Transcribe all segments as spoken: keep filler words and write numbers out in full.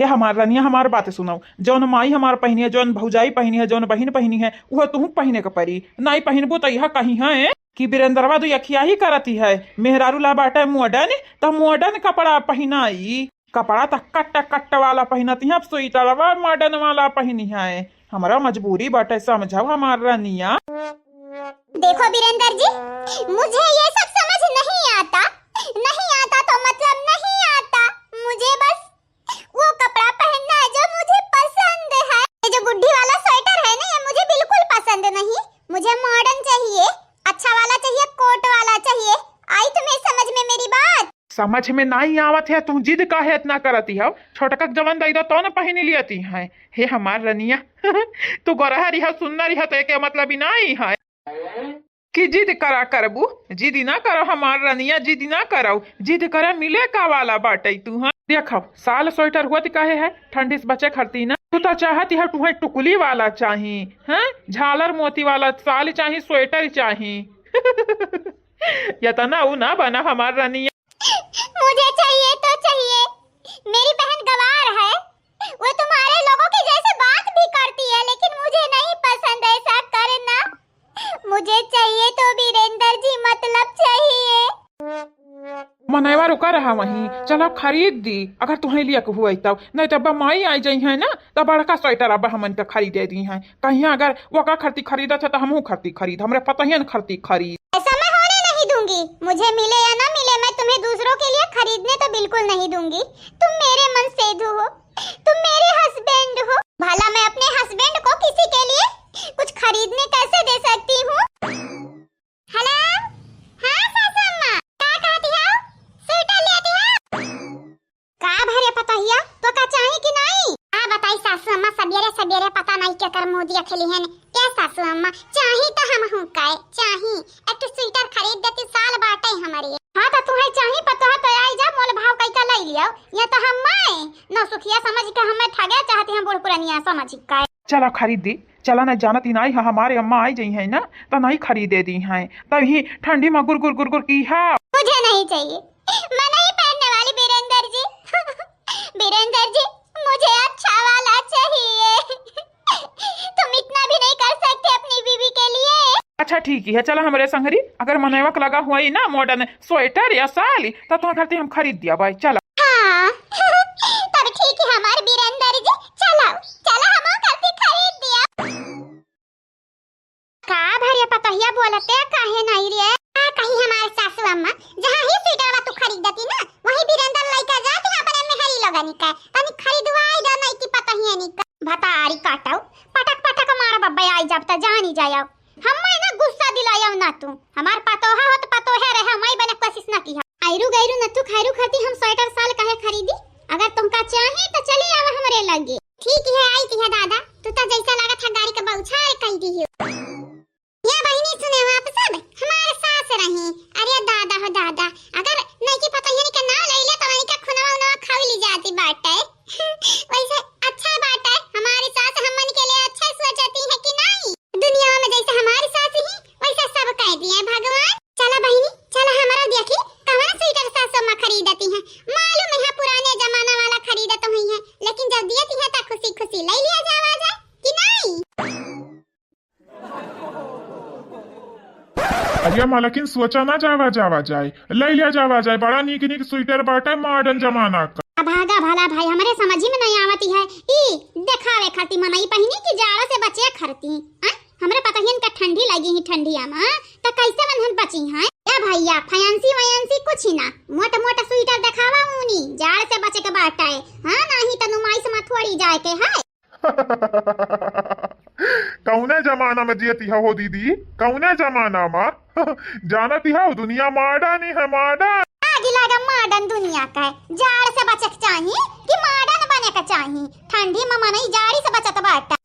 हमार रनिया, हमार बात सुनउ, जउन माई हमार पहिनी है, जउन भउजाई पहिनी है, जउन बहिन पहिनी है, उहे तुहूँ पहिने के परी। नाई पहिनबू त इहा कहिहैं कि बिरेंदरवा दुइ अखिया ही करती है, मेहरारू ला बाटे modern, त modern कपड़ा पहिनाई। कपड़ा त कट कट वाला पहिनती हैं, अब स्वेटरवा modern वाला पहिनी है। हमरा मजबूरी बाटे, समझउ हमार रनिया। देखो बीरेंदर जी, मुझे ये सब समझ नहीं आता, नहीं आता तो मतलब नहीं आता, मुझे बस वो कपड़ा पहनना है जो मुझे पसंद है। ये जो गुड्ढी वाला स्वेटर है ना, ये मुझे बिल्कुल पसंद नहीं। मुझे modern चाहिए, अच्छा वाला चाहिए, coat वाला चाहिए। आई तुम्हें समझ में मेरी बात? समझ में नाहीं आवत है, तू जिद काहे इतना करती हउ? छोटका के जवन दइ दउ, तउ न पहिन लियती हैं। हे हमार रनिया, तू गोरहा रिहा, सुन्नर रिहा, त एके मतलब ई नाहीं है कि जिद करा करबू, जिद ना करो हमार रनिया, जिद ना करो, जिद करे मिले का वाला बाटइ तू, हाँ? देखो, साल स्वेटर होत काहे है, ठंडी से बचे खरती ना। तू तो चाहती है, तुहे टुकली वाला चाही, हाँ? झालर मोती वाला साल चाही, स्वेटर चाही। यतना ऊ ना बना हमार रनिया। मुझे चाहिए तो चाहिए, मेरी बहन गवार है, वो तुम्हारे लोगों के जैसे बात भी करती है, लेकिन मुझे नहीं पसंद ऐसा करना। मुझे चाहिए तो बीरेंदर जी, मतलब चाहिए। मनैवा रुका रहा वहीं, चला खरीद दी, अगर तुहैं लिया के हुआ तब, नहीं तब माई आई जइहैं ना, तब बड़का स्वेटर अब हमन के खरीदे दीहैं। कहिया अगर वका खरती खरीदत है तो हमहू खरती खरीद, हमरे पतहियन खरती खरीद। ऐसा मैं होने नहीं दूंगी, मुझे मिले या ना मिले, मैं तुम्हें दूसरों के लिए खरीदने तो बिल्कुल नहीं दूंगी। तुम मेरे मनसेधु हो, तुम मेरे husband हो, भला मैं अपने husband को किसी के लिए कुछ खरीदने कैसे दे सकती हूँ? Hello, हाँ सासू अम्मा, का कहती हो? स्वेटर लेती हो? का भरे पतोहिया, तोका चाही कि नाहीं? का बताई सासू अम्मा, सबेरे सबेरे पता नाहीं केकर मुँह दिया खेली हन। ए सासू अम्मा, चाही त हमहू का, चाही। एक ठो स्वेटर खरीद देती, साल बाटे हमरे। हाँ त तुहैं चाही, पतोहा तो आई जा, मोल भाव कई का लई लियो। ये तो हम माए नौसुखिया समझ के हमें ठगे चाहती हैं, बूढ़ पुरनिया समझ के। चला खरीद दी, चला, नहीं जानत ही नाहीं है, हमारे अम्मा आई जइहैं ना, त नहीं खरीदे दीहैं, तब ही ठंडी में गुर गुर गुर गुर की है। मुझे नहीं चाहिए, मैं नहीं पहनने वाली बीरेंदर जी। बीरेंदर जी, मुझे अच्छा वाला चाहिए। तुम इतना भी नहीं कर सकते अपनी बीवी के लिए? अच्छा ठीक ही है, चला हमरे संगरी, अगर मनैवा के लगा हुआ ही ना modern स्वेटर या साल, त तुहैं खरती हम खरीद दिया भाई, चला। हाँ, तब ठीक है हमार बीरेंदर जी, चला, चला हम खरती खरीद दिया। का भरे पतोहिया बोलते काहे नाहीं रे? का कही हमार सासू अम्मा, जहाँ ही स्वेटरवा तू खरीद देती ना, वहीं बीरेंदर लइका जात है अपने मेहरी लोगनी का, तनी खरीदवाई दे नहीं की पतोहिया निका। भतारी काटो, पटक पटक मार बब्बे आई जब त जानी जायो। हम्मे ना गुस्सा दिलायो ना तू, हमार पतोहा हो त पतोहे रहे, हमाई बने कोशिश ना किहा। आयरू गैरू न तू खैरू खरती हम स्वेटर साल काहे खरीदी? अगर तुमका चाही त चली आवा हमरे लगे। ठीक है, आई तिहा दादा, तू त जैसा लागत है गाड़ी का बौछार कई दी हो। या बहिनी सुने हो आप सब, हमार सास रही। अरे दादा हो दादा, अगर नइकी पतोहियन के नाव ले ले तो इनका खुनवा उनवा खाई ली जाती बाटे। वैसे अच्छा बाटे, हमारी सास हमन के लिए अच्छा सोचती है कि नाहीं? दुनिया में जैसे हमारी सास ही, वैसे सब कह दिए भगवान। चला बहिनी, चला हमारा देखी, कवन स्वेटर सासो माँ खरीदती हैं। मालूम है पुराने जमाना वाला खरीदत हुई हैं, लेकिन जब दियती हैं त खुशी खुशी ले लिया जावा जाए कि नाहीं? अरे मालकिन, सोचा ना जावा जावा जाए, ले लिया जावा जाए, बड़ा नीक नीक स्वेटर बाटे modern जमाना का। अभागा भला भाई, हमरे समझी में नहीं आवती है। ई देखावे खाती मनई पहिनी कि जाड़ा से बचे खरती। आ? हमरे पतहियन का ठंडी लगी ही ठंडिया में, त कैसे मनहन बची हैं? ए भैया, fancy वैंसी कुछ ही ना, मोट मोट स्वेटर देखावा ऊनी, जाड़ से बचे के बाटे। हाँ, नाहीं त नुमाइश में थोड़ी जाए के है। कौने जमाना में जियती हो दीदी, कौने जमाना में? जानती हो दुनिया modern ही है, modern। आगी लागा modern दुनिया का है। जाड़ से बचे के चाही कि modern बने के चाही? ठंडी में मनई जाड़ी से बचत बाटे।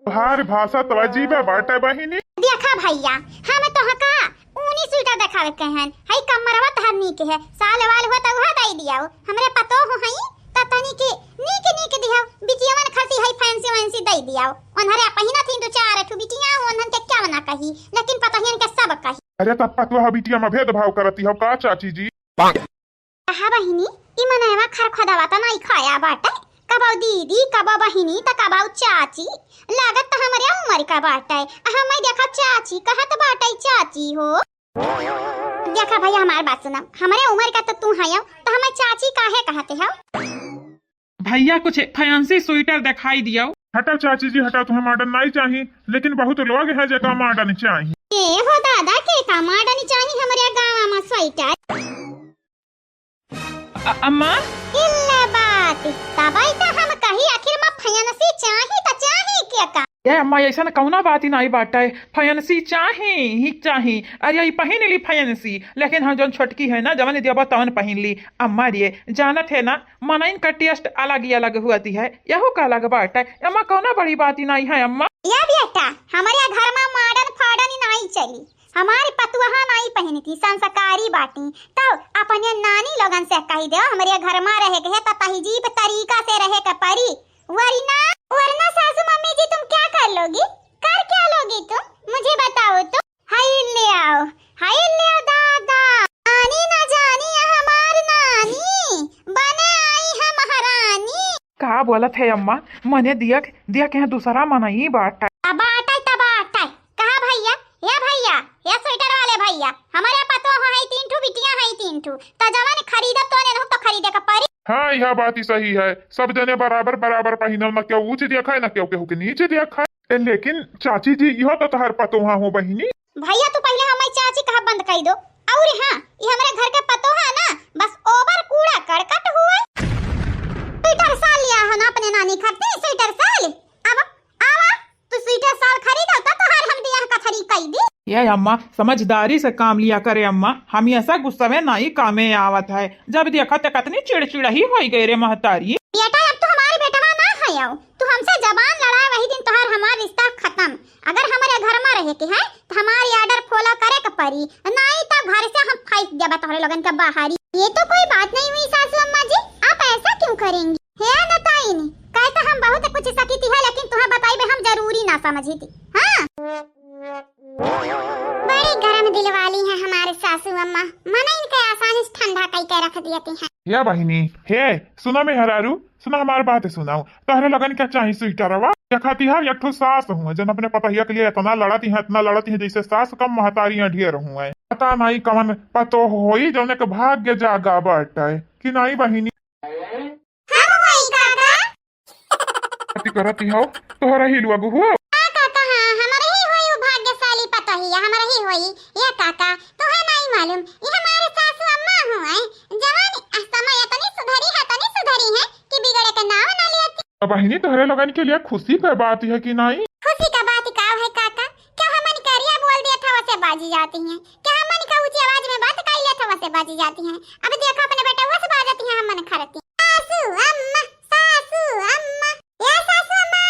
तोहार भाषा तो अजीबे बाटे बहिनी। देखा भैया, हम तोहका ऊनी स्वेटर देखावे के हन, हई कमरवा तहर नीक है, साल वाल हुआ त उहा दई दियाओ। हमरे पतोह हई त तनी के नीक नीक दियाओ, बिटियवन खरती हई fancy वैंसी दई दियाओ। ओन्हरे पहिना थी दो चार ठो बिटिया हो, ओन्हन के क्या ना कही, लेकिन पतहियन के सब कही। अरे त पतोह बिटिया में भेदभाव करती हो का चाची जी? कहा बहिनी, ई मनैवा खरखोदवा त नाई खाया बाटे, कबौ दीदी, कबौ बहिनी, त कबौ चाची। लागत त हमरे उमर का बाटै। आ हमैं देखा चाची कहत बाटै, चाची हो। देखा भैया, हमार बात सुना, हमरे उमर का त तू हयौ, त हमैं चाची काहे कहत हौ? भैया, कुछ fancy sweater देखाई दियो। हटा चाची जी, हटा, तुम्हें modern नाई चाही, लेकिन बहुत लोग हैं जेका modern चाही। ए हो दादा, के का modern चाही हमरे गाँव में sweater? अ-, अम्मा? इल्ले बात, तबै त हम कही आखिर में fancy चाही त चाही के का? ए अम्मा, ऐसन कौना बात ही नाई बाटै, fancy चाही ही चाही। अरे, ई पहिन ली fancy, लेकिन हम जौन छोटकी है ना, जवन दियबा तवन पहिन ली। अम्मा रे, जानत है ना, मनइन का taste अलग ही अलग होती है, यहू का अलग बाटै। अम्मा, कौना बड़ी बात ही नाई है अम्मा। या बेटा, हमरे घर में modern फाडन नाई चली, हमारी पतुआ नाई पहिनती, संस्कारी बाटी। तब अपने नानी लोगन से कही दे, हमरे घर में रहे के है त तहजीब तरीका से रहे के परी, वरना, वरना सासू मम्मी जी तुम क्या कर लोगी, कर क्या लोगी तुम, मुझे बताओ तो। हाय ले आओ, हाय ले आओ दादा। नानी ना जानी या हमार नानी, बने आई है महारानी। का बोलत है अम्मा? मने दिया, दिया के यहाँ दूसरा मनई बाटै। त बाटै, त बाटै। कहा भैया, या भैया, या sweater वाले भैया, हमरे पतोह है तीन ठू, बिटिया है तीन ठू, त जवन खरीदब तो नेनहु तो खरीदे के परी। हाँ, यह बात ही सही है, सब जने बराबर बराबर पहिनल, न केहू ऊँच देखै, न केहू केहू के नीच देखै। ए, लेकिन चाची जी, इहो तो तोहार पतोहा हो बहिनी। भैया, तू पहिले हमैं चाची कहब बंद कई दो। और हाँ, ई हमरे घर के पतोहा ना, बस over कूड़ा करकट हुए। Sweater साल लिया हो ना अपने नानी खातिर, sweater साल। अब आवा, तू sweater साल खरीदो तो तोहार हम बियाह कथरी कई दी। ए अम्मा, समझदारी से काम लिया करे अम्मा, हमेशा गुस्सा में नाई कामे आवत है। जब देखा ते कतनी चिड़चिड़ही होई गई रे महतारी। बेटा, अब तो हमारे बेटवा ना है, आओ। तू हमसे जबान लड़ाए, वही दिन तोहार हमार रिश्ता खतम। अगर हमरे घर में रहे के है, तो हमारी order follow करे के परी, नाई तो घर से हम फेंक देबा तोहरे लोगन के बाहरी। ये तो कोई बात नहीं हुई सासू अम्मा जी, आप ऐसा क्यों करेंगी? हे नताइन, कहे तो हम बहुत कुछ सकिती है, लेकिन तुहें बताइबे हम जरूरी ना समझिती। हाँ, बड़ी गरम दिल वाली है हमारे सासू अम्मा, मनइन के आसानी से ठंडा कई के रख देती हैं। या बहिनी, हे, सुना मेहरारू, सुना हमार बात सुनाओ। तहरे लगन क्या चाही स्वेटरवा? देखा ती हम एक ठो सास हुए, जन अपने पतोहिया के लिए इतना लड़ती हैं, इतना लड़ती हैं, जैसे सास कम महतारियां ढेर हुए। पता नहीं कवन पतोह होई, जौने के भाग्य जागा बाटे कि नहीं बहिनी? हम होई काका। अति करती हो, तोहरा ही लोग हो। हाँ काका, हाँ, हमरा ही होई उ भाग्यशाली पतोहिया, हमरा ही होई। ये काका, तोहे नहीं मालूम, ये हमारे सासू अम्मा हुए, जवानी समय इतनी सुधरी है, इतनी सुधरी है कि बिगड़े के नाम ना लेती। अब बहिनी, तोहरे लोगन के लिए खुशी का बात है कि नहीं? खुशी का बात का है काका? क्या हमन करिया बोल दिया था, वसे बाजी जाती हैं? क्या हमन का ऊंची आवाज में बात कर लिया था, वसे बाजी जाती हैं? अब देखो, अपने बेटवा से बाजती हैं हमन खरती। सासू अम्मा, सासू अम्मा, ए सासू अम्मा,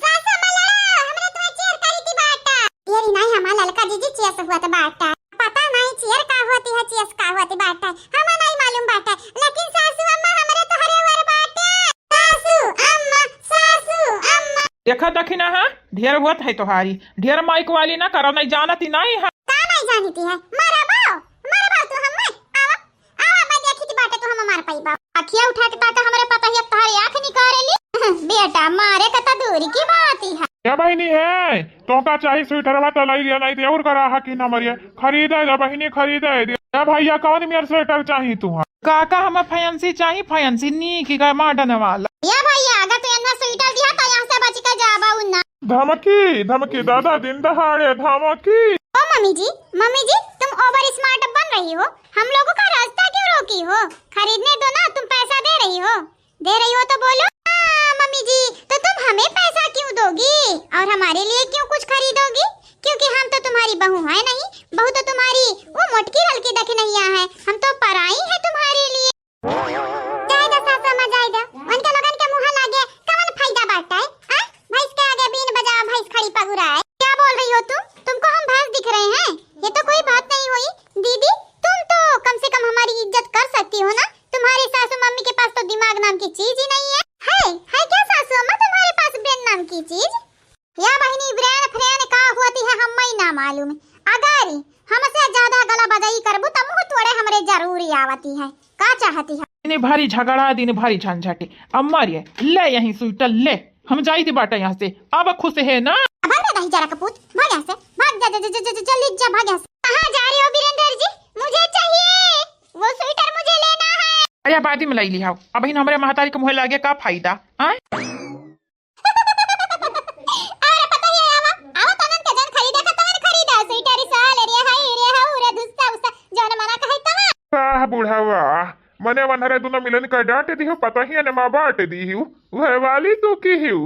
सासू अम्मा लड़ो, हमरे तुम्हें चेर करी थी बाटा। ये री नहीं, हमार ललका जीजी चेस हुआ था बाटा। पता नहीं चेर का होती है, चेस का होती बाटा, हमें नहीं मालूम बाटा, लेकिन सासू अम्मा हमरे तोहरे वर बाटे। सासू अम्मा, सासू अम्मा। देखा दखिना, हाँ, ढेर होत है तोहारी, ढेर माइक वाली ना करो, नहीं जानती नहीं है। का नहीं जानती है? मरबो, मरबो तू हमें। आवा, आवा, मैं देखी थी बाटे तू हम मार पाई बा। अखिया उठा के ताका हमरे पतोहिया तोहारी आँख निकारे ली। बेटा, मारे का तो दूरी की बात ही है। या बहिनी है, तो का चाही स्वेटरवा तो लई लिया, नहीं तो और करा हा कि ना मरिया। खरीदे दे बहिनी, खरीदे दे। या भैया, कौन मेर स्वेटर चाही तू? काका, हमें फैंसी चाही, फैंसी नीक का मॉडर्न वाला। या भैया, अगर तू इतना स्वेटर दिया तो यहाँ से बच के जाबा उ ना। धमकी, धमकी, दादा दिन दहाड़े धमकी। ओ मम्मी जी, मम्मी जी, तुम ओवर स्मार्ट बन रही हो, हम लोगों का रास्ता क्यों रोकी हो? खरीदने दो ना, तुम पैसा दे रही हो, दे रही हो तो बोलो। हाँ, मम्मी जी, तो तुम हमें पैसा क्यों दोगी और हमारे लिए क्यों कुछ खरीदोगी? क्योंकि हम तो तुम्हारी बहू है नहीं, बहू तो तुम्हारी वो मोटकी हल्की दखिनैया है, हम तो पराई है तुम्हारे लिए। जाए दो सासू अम्मा, जाए दो, उनके लोगन के मुँह लागे कवन फायदा बाटे, हाँ? भैंस के आगे बीन बजाओ, भैंस खड़ी पगुराए। क्या बोल रही हो तुम? तुमको हम भैंस दिख रहे हैं? ये तो कोई बात नहीं हुई। दीदी, तुम तो कम से कम हमारी इज्जत कर सकती हो ना। तुम्हारी सासू मम्मी के पास तो दिमाग नाम की चीज ही नहीं है। है, है क्या सासू अम्मा तुम्हारे पास brain नाम की चीज? या बहिनी, brain फ्रेन का होती है, हमें ना मालूम। अगर हमसे ज्यादा गला बजाई करबू त मुँह तोड़े हमरे जरूर आवती है। का चाहती है? दिन भरी झगड़ा, दिन भरी झंझटे। अम्मा रे, ले यहीं स्वेटर ले, हम जाइत बाटे यहाँ से। अब खुश है ना? भाग रे नहीं जरा कपूत, भाग यहाँ से, भाग जा, जा, जा, जा, जा, जा, जल्दी जा, भाग यहाँ से। कहाँ जा रहे हो वीरेंद्र जी? मुझे चाहिए, वो स्वेटर मुझे लेना है। अरे बादी में लाई लिहाओ, अबहिन हमरे महतारी के मुँहे लागे का फायदा, हाँ? अरे पता ही है, आवा, आवा तनन के जन खरीदे का तवन खरीदा, स्वेटर, साल, रे हाय, रे हाउ, रे धुस्सा, उस्सा, जौन मना कहे तवन। वाह बुढ़वा, मने वनहरे दुनो मिलन का डांट दिहु, पता ही है नमा बांट दिहु, वह वाली तू की हिउ।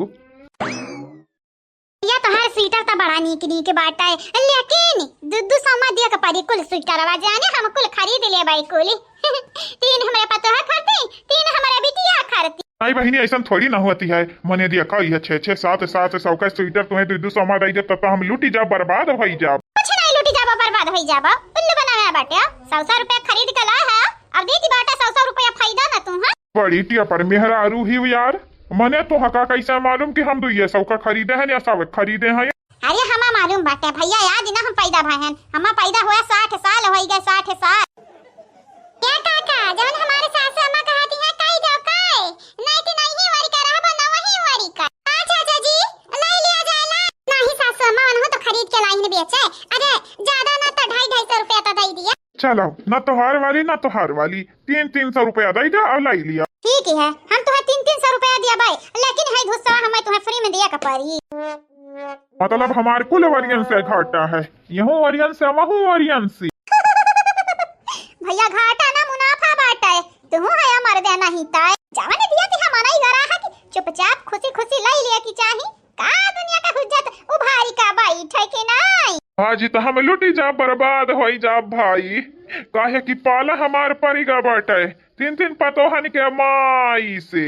या तोहार स्वेटर त बड़ा नीक नीक बाटे, लेकिन दू दू सौ मा दिया के परी कुल स्वेटरवा, जाने हम कुल खरीद लेबै कुल। तीन हमरे पतोह खरती, तीन हमरे बिटिया खरती। नहीं बहिनी, ऐसन थोड़ी ना होती है। मने दिया का, यह छे छे सात सात सौ का स्वेटर तुम्हें दू दू सौ मा दई देब, तब तो हम लूटी जाब, बर्बाद होई जाब। कुछ नहीं लूटी जाबो, बर्बाद होई जाबो। उल्लू बनावे बाटे, सौ सौ रुपया खरीद के ला है, अब दे दी बाटे सौ सौ रुपया फायदा ना तू, हाँ? बड़ी टिया पर मेहरारू ही यार, मने तोहका कैसे मालूम कि हम दुइये सौ का खरीदे हैं या सौ का खरीदे हैं? अरे हमा मालूम बाटे भैया, याद ना हम पैदा भए हैं, हमा पैदा हुआ साठ साल होई गए, साठ साल। क्या काका, जवन हमारे सासू अम्मा कहती हैं, कही जाओ काहे? नहीं कि नहीं ही वरी का रहबो, ना वही वरी का। हाँ चाचा जी, लाई लिया जाए ला। नहीं सासू अम्मा, वनहु तो खरीद के लाई ने बेचे। अरे ज्यादा ना तो ढाई ढाई सौ रुपया तो दे दिया। चलो, ना तोहार वाली, ना तोहार वाली, तीन तीन सौ रुपया दे दे और लाई लिया। ठीक ही है, हम तुहे तीन तीन सौ रुपया दिया भाई, लेकिन है धुस्सा हमें तुहे फ्री में दिया का परी। मतलब हमार कुल वरियन से घाटा है, यहू वरियन से, वहू वरियन से। भैया घाटा ना मुनाफा बाटे, तुहू है मर दे नहीं ताए। जवन दिया ती हम नहीं गरा है कि चुपचाप खुशी खुशी लाई लिया की चाही। का दुनिया का हुज्जत उभारी का बैठे के नाई? आज तो हम लुटी जा, बर्बाद होई जा भाई, काहे कि पाला हमार परिगा बाटे, तीन तीन पतोहन के माई से।